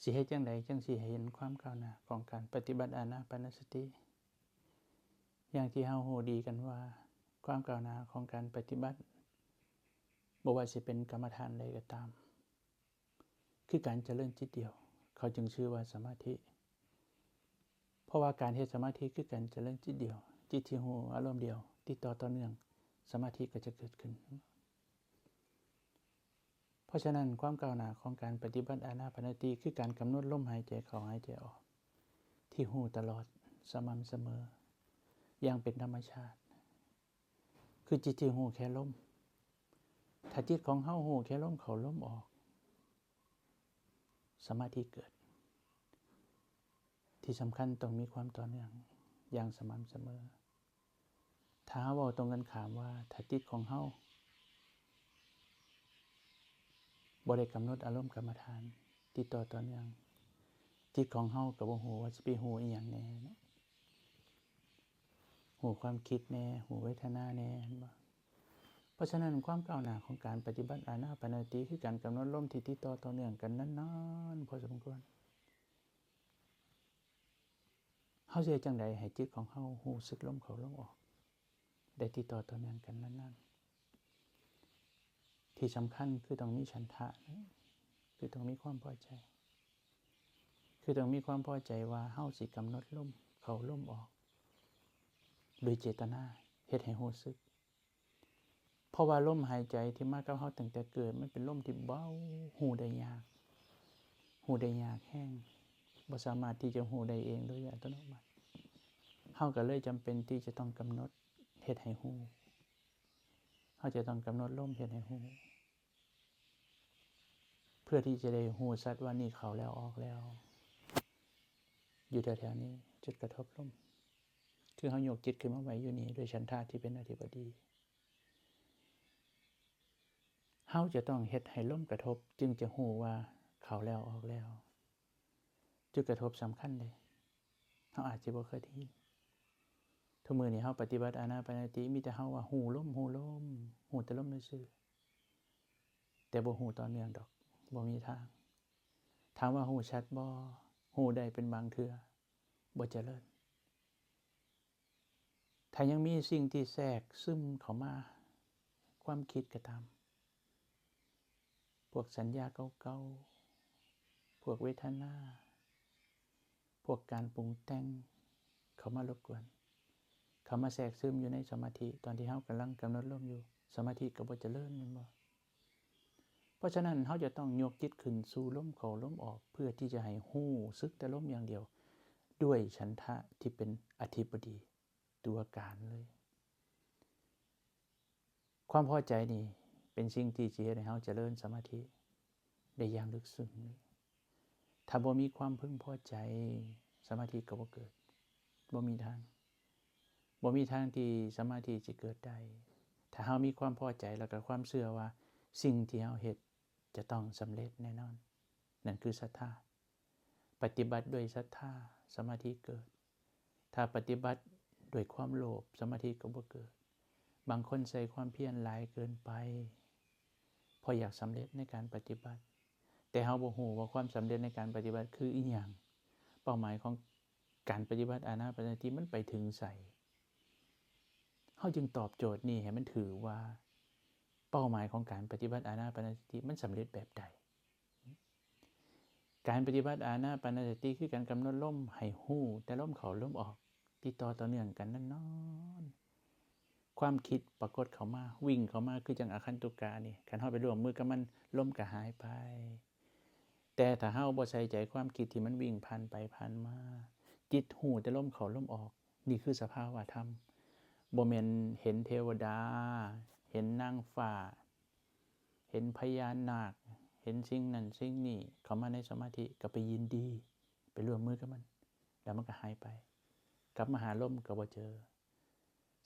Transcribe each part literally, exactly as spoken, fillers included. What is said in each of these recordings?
สิเฮ็ดจั่งใดจั่งสิเห็นความก้าวหน้าของการปฏิบัติอานาปานสติ อย่างที่เฮาฮู้ดีกันว่า ความก้าวหน้าของการปฏิบัติ บ่ว่าสิเป็นกรรมฐานใดก็ตาม คือการเจริญจิตเดียว เขาจึงชื่อว่าสมาธิ เพราะว่าการเฮ็ดสมาธิคือการเจริญจิตเดียว จิตที่ฮู้อารมณ์เดียว ติดต่อต่อเนื่อง สมาธิก็จะเกิดขึ้น เพราะฉะนั้นความก้าวหน้าของการปฏิบัติอานาปานสติ คือการกำหนดลมหายใจเข้าหายใจออก ที่ฮู้ตลอดสม่ำเสมอ อย่างเป็นธรรมชาติ คือจิตที่ฮู้แค่ลม ถ้าจิตของเฮาฮู้แค่ลมเข้าลมออก สมาธิเกิด ที่สำคัญต้องมีความต่อเนื่องอย่างสม่ำเสมอ ถ้าเฮาเว้าตรงกันข้ามว่า ถ้าจิตของเฮาบ่ได้กำหนดอารมณ์กรรมฐาน ติดต่อต่อเนื่อง จิตของเฮาก็บ่ฮู้ว่าสิไปฮู้อีหยังแหน่เนาะ ฮู้ความคิดแหน่ ฮู้เวทนาแหน่ เห็นบ่? เพราะฉะนั้นความก้าวหน้าของการปฏิบัติอานาปานสติ คือการกำหนดลมที่ติดต่อต่อเนื่องกันนานๆ พอสมควร เฮาสิเฮ็ดจั่งใดให้จิตของเฮาฮู้สึกลมเข้าลมออก ได้ติดต่อต่อเนื่องกันนานๆ ที่สำคัญคือต้องมีฉันทะนะ คือต้องมีความพอใจ คือต้องมีความพอใจว่าเฮาสิกำหนดลมเข้าลมออก โดยเจตนา เฮ็ดให้ฮู้สึก เพราะว่าลมหายใจที่มากับเฮาตั้งแต่เกิด มันเป็นลมที่เบา ฮู้ได้ยาก ฮู้ได้ยากแฮง บ่สามารถที่จะฮู้ได้เองโดยอัตโนมัติ เฮาก็เลยจำเป็นที่จะต้องกำหนดเฮ็ดให้ฮู้ เฮาจะต้องกำหนดลมเฮ็ดให้ฮู้ เพื่อที่จะได้ฮู้ชัดว่านี่เข้าแล้วออกแล้ว อยู่แถวๆนี้ จุดกระทบลม คือเฮายกจิตขึ้นมาไว้อยู่นี่ ด้วยฉันทะที่เป็นอธิบดี เฮาจะต้องเฮ็ดให้ลมกระทบ จึงจะฮู้ว่าเข้าแล้วออกแล้ว จุดกระทบสำคัญเด้ เฮาอาจสิบ่เคยได้ยิน ทุกมื้อนี้เฮาปฏิบัติอานาปานสติ มีแต่เฮาว่าฮู้ลม ฮู้ลม ฮู้แต่ลมซื่อๆ แต่บ่ฮู้ต่อเนื่องดอก บ่มีทาง ถามว่าฮู้ชัดบ่ ฮู้ได้เป็นบางเทื่อ บ่เจริญ ถ้ายังมีสิ่งที่แทรกซึมเข้ามา ความคิดก็ตาม พวกสัญญาเก่าๆ พวกเวทนา พวกการปรุงแต่งเข้ามารบกวน เข้ามาแทรกซึมอยู่ในสมาธิ ตอนที่เฮากำลังกำหนดลมอยู่ สมาธิก็บ่เจริญ แม่นบ่? เพราะฉะนั้นเฮาจะต้องยกจิตขึ้นสู่ลมเข้าลมออก เพื่อที่จะให้ฮู้สึกแต่ลมอย่างเดียว ด้วยฉันทะที่เป็นอธิบดี ตัวการเลย ความพอใจนี่เป็นสิ่งที่สิเฮ็ดให้เฮาเจริญสมาธิได้อย่างลึกซึ้งเลย ถ้าบ่มีความพึงพอใจ สมาธิก็บ่เกิด บ่มีทาง บ่มีทางที่สมาธิสิเกิดได้ ถ้าเฮามีความพอใจแล้วก็ความเชื่อว่าสิ่งที่เฮาเฮ็ดจะต้องสำเร็จแน่นอน นั่นคือศรัทธา ปฏิบัติด้วยศรัทธา สมาธิเกิด ถ้าปฏิบัติด้วยความโลภ สมาธิก็บ่เกิด บางคนใส่ความเพียรหลายเกินไป เพราะอยากสำเร็จในการปฏิบัติ แต่เฮาบ่ฮู้ว่าความสำเร็จในการปฏิบัติคืออีหยัง เป้าหมายของการปฏิบัติอานาปานสติมันไปถึงไส เฮาจึงตอบโจทย์นี้ให้มันถืกว่า เป้าหมายของการปฏิบัติอานาปานสติมันสำเร็จแบบใด การปฏิบัติอานาปานสติคือการกำหนดลมให้ฮู้แต่ลมเข้าลมออก ติดต่อต่อเนื่องกันนานๆ ความคิดปรากฏเข้ามา วิ่งเข้ามา คือจั่งอาคันตุกะนี่ คันเฮาไปร่วมมือกับมัน ลมก็หายไป แต่ถ้าเฮาบ่ใส่ใจความคิดที่มันวิ่งผ่านไปผ่านมา จิตฮู้แต่ลมเข้าลมออก นี่คือสภาวะธรรม บ่แม่นเห็นเทวดา เห็นนางฟ้า เห็นพญานาค เห็นสิ่งนั้นสิ่งนี้ เข้ามาในสมาธิก็ไปยินดี ไปร่วมมือกับมัน แล้วมันก็หายไป กลับมาหาลมก็บ่เจอ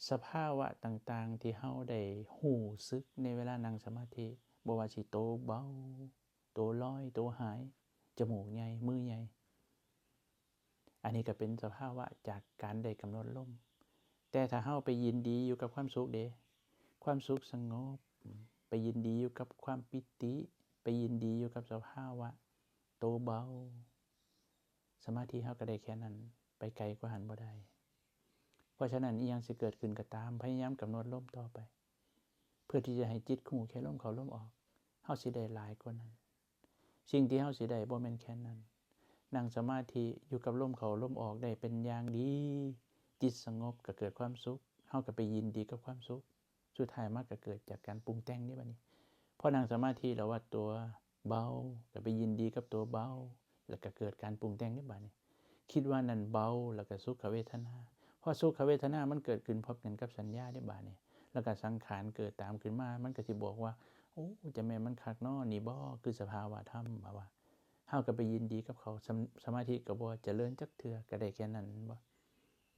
สภาวะต่างๆ ที่เฮาได้ฮู้สึกในเวลานั่งสมาธิ บ่ว่าสิโตเบา โตลอย โตหาย จมูกใหญ่ มือใหญ่ อันนี้ก็เป็นสภาวะจากการได้กำหนดลม แต่ถ้าเฮาไปยินดีอยู่กับความสุขเด้ ความสุขสงบ ไปยินดีอยู่กับความปีติ ไปยินดีอยู่กับสภาวะโตเบา สมาธิเฮาก็ได้แค่นั้น ไปไกลกว่าหั้นบ่ได้ เพราะฉะนั้นอิหยังสิเกิดขึ้นก็ตาม พยายามกำหนดลมต่อไป เพื่อที่จะให้จิตฮู้แค่ลมเข้าลมออก เฮาสิได้หลายกว่านั้น สิ่งที่เฮาสิได้บ่แม่นแค่นั้น นั่งสมาธิอยู่กับลมเข้าลมออกได้เป็นอย่างดี จิตสงบก็เกิดความสุข เฮาก็ไปยินดีกับความสุข สุดท้ายมาก็เกิดจากการปรุงแต่งนี่บัดนี้ พอนั่งสมาธิแล้วว่าตัวเบา ก็ไปยินดีกับตัวเบา แล้วก็เกิดการปรุงแต่งนี่บัดนี้ คิดว่านั่นเบา แล้วก็สุขเวทนา พอสุขเวทนามันเกิดขึ้นพร้อมกันกับสัญญาได้บัดนี้ แล้วก็สังขารเกิดตามขึ้นมา มันก็สิบอกว่า โอ้ จะแม่นมันคักน้อ นี่บ่คือสภาวะธรรม ว่า เฮาก็ไปยินดีกับเขา สม- สมาธิก็บ่เจริญจักเทื่อ ก็ได้แค่นั้นบ่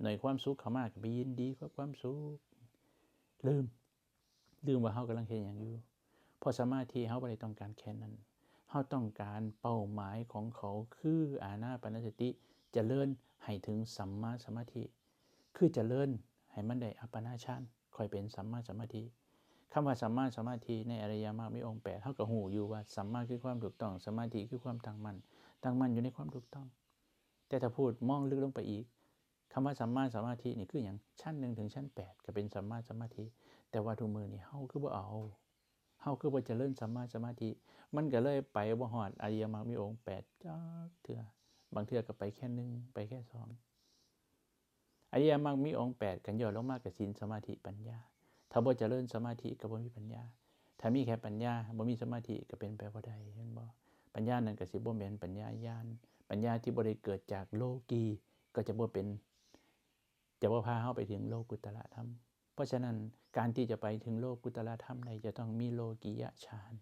หน่อยความสุขเข้ามาก็ไปยินดีกับความสุข ลืม ลืมว่าเฮากำลังเฮ็ดหยังอยู่ เพราะสมาธิเฮาบ่ได้ต้องการแค่นั้น เฮาต้องการเป้าหมายของเขาคืออานาปานสติ เจริญให้ถึงสัมมาสมาธิ คือเจริญให้มันได้อัปปนาฌาน ค่อยเป็นสัมมาสมาธิ คำว่าสัมมาสมาธิในอริยมรรคมีองค์แปด เฮาก็ฮู้อยู่ว่าสัมมาคือความถูกต้อง สมาธิคือความตั้งมั่น ตั้งมั่นอยู่ในความถูกต้อง แต่ถ้าพูดมองลึกลงไปอีก คำว่าสัมมาสมาธินี่คือหยัง ชั้นหนึ่งถึงชั้นแปดก็เป็นสัมมาสมาธิ แต่ว่าทุกมื้อนี้เฮาคือบ่เอา เฮาคือบ่เจริญสัมมาสมาธิ มันก็เลยไปบ่ฮอดอริยมรรคมีองค์แปดจักเทื่อ บางเทื่อก็ไปแค่หนึ่ง ไปแค่สอง อริยมรรคมีองค์แปด คันย่อลงมาก็ศีล สมาธิ ปัญญา ถ้าบ่เจริญสมาธิก็บ่มีปัญญา ถ้ามีแค่ปัญญา บ่มีสมาธิก็เป็นไปบ่ได้ เห็นบ่ ปัญญานั้นก็สิบ่แม่นปัญญาญาณ ปัญญาที่บ่ได้เกิดจากโลกี ก็จะบ่เป็น จะบ่พาเฮาไปถึงโลกุตตรธรรม เพราะฉะนั้นการที่จะไปถึงโลกุตตรธรรมได้จะต้องมีโลกิยฌาน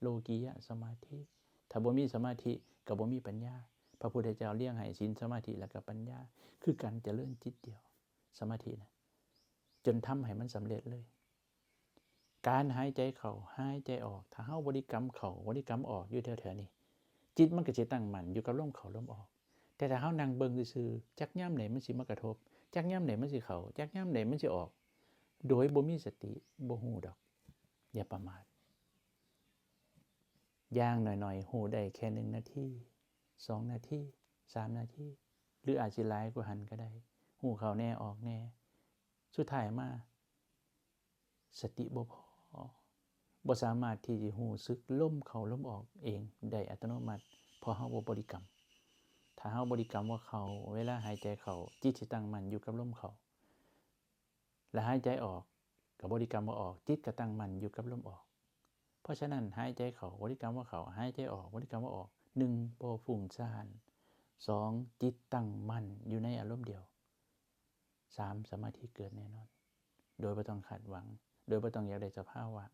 โลกิยสมาธิ ถ้าบ่มีสมาธิก็บ่มีปัญญา พระพุทธเจ้าเรียกให้ศีล สมาธิ แล้วก็ปัญญา คือการเจริญจิตเดียว สมาธินะ จนทำให้มันสำเร็จเลย การหายใจเข้าหายใจออก ถ้าเฮาบริกรรมเข้าบริกรรมออกอยู่แถวๆนี้ จิตมันก็สิตั้งมั่นอยู่กับลมเข้าลมออก แต่ถ้าเฮานั่งเบิ่งซื่อๆ จักยามใดมันสิมากระทบ จักยามใดมันสิเข้า จักยามใดมันสิออก โดยบ่มีสติ บ่ฮู้ดอก อย่าประมาท อย่างน้อยๆ ฮู้ได้แค่หนึ่งนาที สองนาที สามนาที หรืออาจสิหลายกว่าหั้นก็ได้ ฮู้เข้าแน่ออกแน่ สุดท้ายมา สติบ่พอ บ่สามารถที่จะฮู้สึกลมเข้าลมออกเองได้อัตโนมัติ เพราะเฮาบ่บริกรรม ถ้าเฮาบริกรรมว่าเข้า เวลาหายใจเข้า จิตสิตั้งมั่นอยู่กับลมเข้า และหายใจออก ก็บริกรรมว่าออก จิตก็ตั้งมั่นอยู่กับลมออก เพราะฉะนั้นหายใจเข้าบริกรรมว่าเข้า หายใจออกบริกรรมว่าออก หนึ่ง บ่ฟุ้งซ่าน สอง จิตตั้งมั่นอยู่ในอารมณ์เดียว สาม สมาธิเกิดแน่นอน โดยบ่ต้องคาดหวัง โดยบ่ต้องอยากได้สภาวะ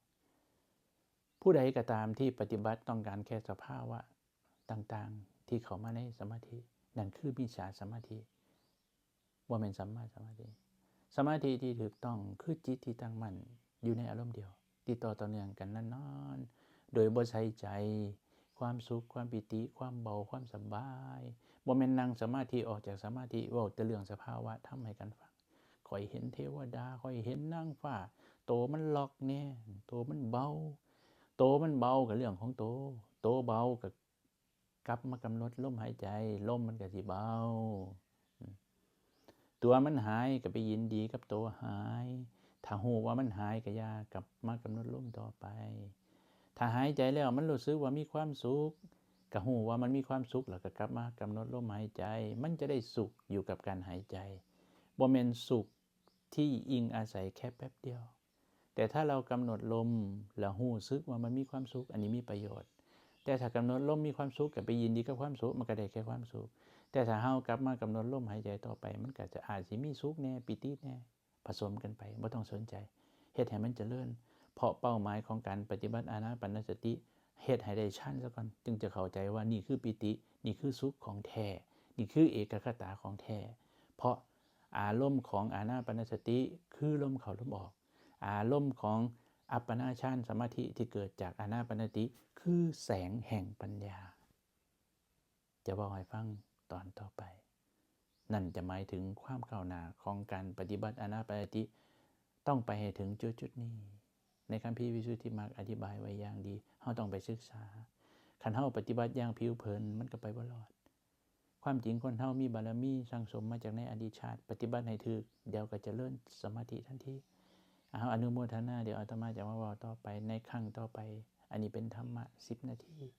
ผู้ใดก็ตามที่ปฏิบัติต้องการแค่สภาวะต่างๆ ที่เข้ามาในสมาธิ นั่นคือมิจฉาสมาธิ บ่แม่นสัมมาสมาธิ สมาธิที่ถูกต้องคือจิตที่ตั้งมั่นอยู่ในอารมณ์เดียว ติดต่อต่อเนื่องกันนานๆ โดยบ่ใส่ใจความสุข ความปีติ ความเบา ความสบาย บ่แม่นนั่งสมาธิออกจากสมาธิ เว้าแต่เรื่องสภาวะธรรมให้กันฟัง ข้อยเห็นเทวดา ข้อยเห็นนางฟ้า โตมันล็อกแน่ โตมันเบา โตมันเบาก็เรื่องของโต โตเบาก็กลับมากำหนดลมหายใจ ลมมันก็สิเบา ตัวมันหายก็ไปยินดีกับตัวหาย ถ้าฮู้ว่ามันหายก็อย่ากลับมากำหนดลมต่อไป ถ้าหายใจแล้วมันรู้สึกว่ามีความสุข ก็ฮู้ว่ามันมีความสุข แล้วก็กลับมากำหนดลมหายใจ มันจะได้สุขอยู่กับการหายใจ บ่แม่นสุขที่อิงอาศัยแค่แป๊บเดียว แต่ถ้าเรากำหนดลมแล้วฮู้สึกว่ามันมีความสุข อันนี้มีประโยชน์ แต่ถ้ากำหนดลมมีความสุข ก็ไปยินดีกับความสุข มันก็ได้แค่ความสุข แต่ถ้าเฮากลับมากำหนดลมหายใจต่อไป มันก็จะอาจสิมีสุขแน่ ปีติแน่ ผสมกันไป บ่ต้องสนใจ เฮ็ดให้มันเจริญ เพราะเป้าหมายของการปฏิบัติอานาปานสติ เฮ็ดให้ได้ฌานซะก่อน จึงจะเข้าใจว่านี่คือปีติ นี่คือสุขของแท้ นี่คือเอกัคคตาของแท้ เพราะอารมณ์ของอานาปานสติคือลมเข้าลมออก อารมณ์ของอัปปนาฌานสมาธิที่เกิดจากอานาปานสติ คือแสงแห่งปัญญา จะเว้าให้ฟังตอนต่อไป นั่นจะหมายถึงความก้าวหน้าของการปฏิบัติอานาปานสติ ต้องไปให้ถึงจุดจุดนี้ ในคัมภีร์วิสุทธิมรรคอธิบายไว้อย่างดี เฮาต้องไปศึกษา คันเฮาปฏิบัติอย่างผิวเผิน มันก็ไปบ่รอด ความจริงคนเฮามีบารมีสั่งสมมาจากในอดีตชาติ ปฏิบัติให้ถืก เดี๋ยวก็เจริญสมาธิทันที เอา อนุโมทนา เดี๋ยวอาตมาจะมาเว้าต่อไปในครั้งต่อไป อันนี้เป็นธรรมะสิบนาที